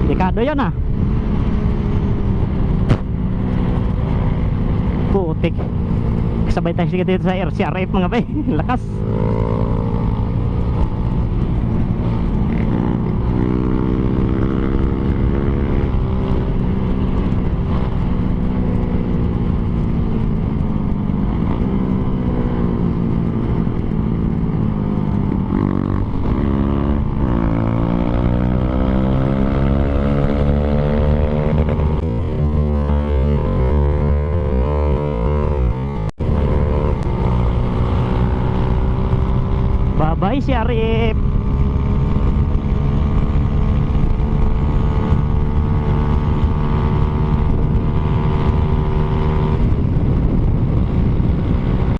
Dekado yun ah. Putik. Kasabay tayo sige dito sa RCRF, mga bay. Lakas. Bye bye, CRF.